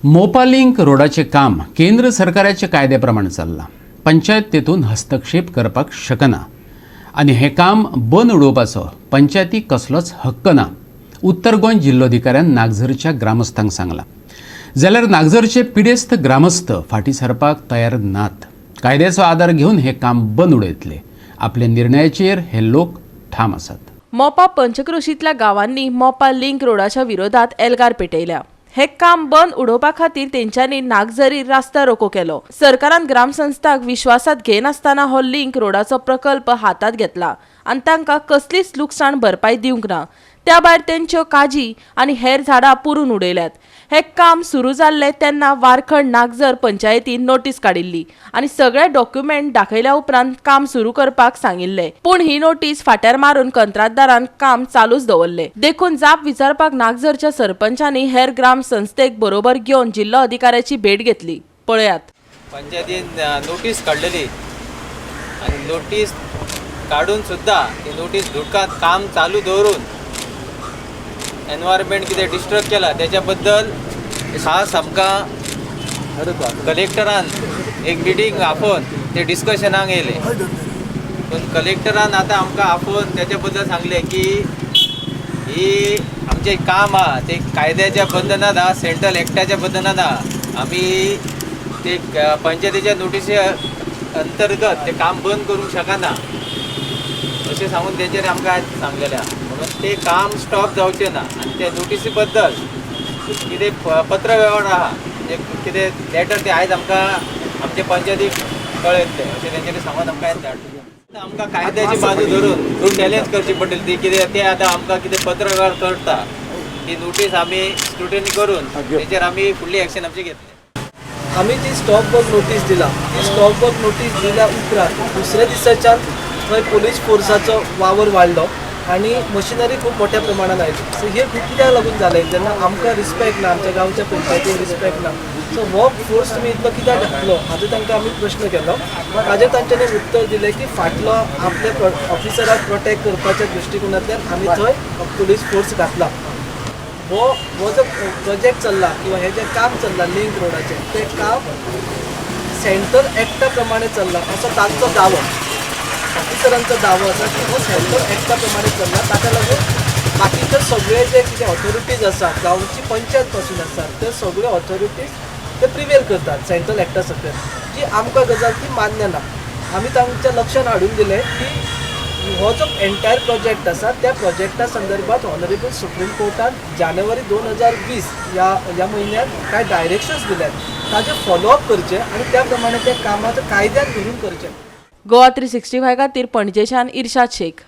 Mopa link रोडाचें काम केंद्र सरकाराच्या कायद्या प्रमाण चल्लां. पंचायत तेतून हस्तक्षेप करपाक शकना आनी हें काम बंद उडोवपाचो पंचायतीक कसलोच हक्क ना, उत्तर गोंय जिल्लोधिकाऱ्यान नागझरच्या ग्रामस्थांक सांगलां. जाल्यार नागझरचे पिडेस्त ग्रामस्थ फाटीं सरपाक तयार नात. कायद्याचो आदार घेवन हें काम बंद उडयतले. आपल्या निर्णयाचेर हे लोक ठाम आसात. मोपा पंचक्रोशींतल्या गांवांनी मोपा लिंक रोडाच्या विरोधात एल्गार पेटयल्या. हे काम बंद उडोवपा खातीर तेंच्यांनी नागझरी रास्ता रोको केलो. सरकारान ग्रामसंस्थाक विश्वासात घेनासतना हो लिंक रोडाचो प्रकल्प हातात घेतला आनी तांकां कसलीच लुकसाण भरपाय दिवंक ना. त्या भायर तेंच्यो काजी आनी हेर झाडां पुरून उडयल्यात. हें काम सुरू जाल्लें तेन्ना वारखंड नागझर पंचायतीन नोटीस काडिल्ली आनी सगळे डॉक्युमेंट दाखयल्या उपरांत काम सुरू करपाक सांगिल्लें. पूण ही नोटीस फाट्यार मारून कंत्राटदारान काम चालूच दवरलें. देखून जाप विचारपाक नागझरच्या सरपंचांनी हेर ग्राम संस्थेक बरोबर घेवन जिल्लो अधिकाऱ्याची भेट घेतली. पळयात. पंचायतीन नोटीस काडलेली आनी नोटीस काडून सुद्दां ती नोटीस धुडकांत काम चालू दवरून एनवायरमेंट कितें डिस्टर्ब केला, त्याच्या बद्दल खास आमकां कलेक्टरान एक मिटींग आपोवन ते डिस्कशनाक येयले. पूण कलेक्टरान आतां आमकां आपोवन त्याच्या बद्दल सांगलें की ही आमचें काम आहा ते कायद्याच्या बंधनात आहा, सेंट्रल एक्टाच्या बंधनात आहा. आमी ते पंचायतीच्या नोटीसी अंतर्गत ते काम बंद करूंक शकना, अशें सांगून तेंच्यानी आमकां आयज सांगलेलें आहा. म्हणून ते काम स्टॉप जावचें ना आनी त्या नोटीसी बद्दल कितें पत्र वेव्हार आहा, म्हणजे कितें लेटर, ते आयज आमकां आमचे पंचायतीक कळयतले, अशें तेंच्यांनी सांगून आमकां आयज धाडलें. आमकां कायद्याची बाजू धरून चॅलेंज करची पडटली. ती कितें ते आतां आमकां कितें पत्र वेव्हार करता, ती नोटीस आमी स्क्रुटनी करून तेचेर आमी फुडली एक्शन आमची घेतली. आमी जी स्टॉप वर्क नोटीस दिला, ती स्टॉप वर्क नोटीस दिल्या उपरांत दुसऱ्या दिसाच्यान थंय पोलीस फोर्साचो वावर वाडलो आनी मशिनरी खूब मोठ्या प्रमाणात आयली. सो हे खूब कित्याक लागून जालें, जेन्ना आमकां रिस्पेक्ट ना, आमच्या गांवच्या पंचायतीक रिस्पेक्ट ना, सो हो फोर्स तुमी इतलो कित्याक घातलो, हाजो तांकां आमी प्रश्न केलो. ताजेर तांच्यांनी उत्तर दिलें की फाटलो आपल्या ऑफिसराक प्रोटेक्ट करपाच्या दृश्टिकोनांतल्यान आमी थंय पोलीस फोर्स घातला. हो हो जो प्रोजेक्ट चल्ला किंवा हे जें काम चल्लां लिंक रोडाचें, तें काम सेंट्रल एक्टा प्रमाणे चल्लां असो तांचो दावो, ऑफिसरांचो दावो आसा की हो सेंट्रल एक्टा प्रमाणे चल्ला. ताका लागून बाकीचे सगळे जे कितें ऑथॉरिटीज आसा, गांवची पंचायत पासून आसा, ते सगळे ऑथॉरिटीज ते प्रिवेल करतात सेंट्रल एक्टा सकयल. जी आमकां गजाल ती मान्य ना. आमी तांच्या लक्षान हाडून दिलें की हो जो एंटायर प्रोजेक्ट आसा, त्या प्रोजेक्टा संदर्भात ऑनरेबल सुप्रीम कोर्टान जानेवारी 2020 ह्या ह्या म्हयन्यात कांय डायरेक्शन्स दिल्यात, ताजें फॉलोअप करचें आनी त्या प्रमाणे त्या कामाचें कायद्यान धरून करचें. गोवा 365 खातीर पणजेच्यान इर्शाद शेख.